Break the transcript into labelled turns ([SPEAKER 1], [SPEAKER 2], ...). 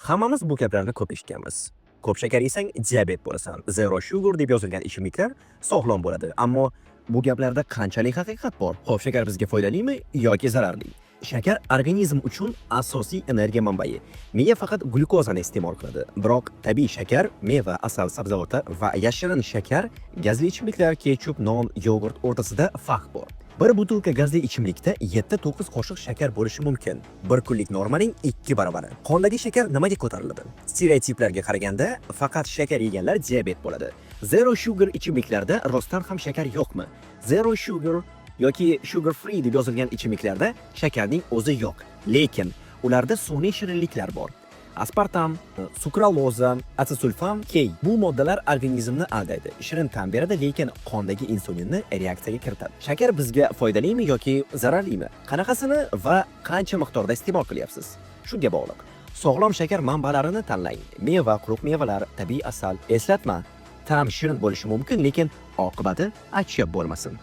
[SPEAKER 1] Hammamiz bu gaplarni ko'p eshitganmiz. Ko'p shakar yesang, diabet bo'lasan. Zero sugar deb yozilgan ichimliklar sog'lom bo'ladi. Ammo bu gaplarda qanchalik haqiqat bor? Xo'p, shakar bizga foydalimi yoki zararli? Shakar organizm uchun asosiy energiya manbai. Miya faqat glyukozani iste'mol qiladi. Biroq tabiiy shakar, meva, asal, sabzavotlar va yashirin shakar, gazli ichimliklar, ketchup, non, yogurt o'rtasida farq bor. Bir butilka gazli ichimlikda 7-9 qoshiq shakar bo'lishi mumkin. Bir kunlik normaning 2 baravari. Qondagi shakar nimaga ko'tariladi? Stereotiplarga qaraganda, faqat shakar yeganlar diabet bo'ladi. Zero sugar ichimliklarda rostdan ham shakar yo'qmi? Zero sugar yoki sugar free deb yozilgan ichimliklarda shakarning o'zi yo'q. Lekin ularda sun'iy shirinliklar bor. Aspartam, sukraloza, asesulfam K. Bu moddalar organizmni aldaydi. Shirin ta'm beradi, lekin qondagi insulinni reaksiyaga kiritadi. Shakar bizga foydalimi yoki zararlimi? Qanaqasini va qancha miqdorda iste'mol qilyapsiz? Shunga bog'liq. Sog'lom shakar manbalarini tanlang. Meva, quruq mevalar, tabiiy asal. Eslatma: ta'm shirin bo'lishi mumkin, lekin oqibati achchiq bo'lmasin.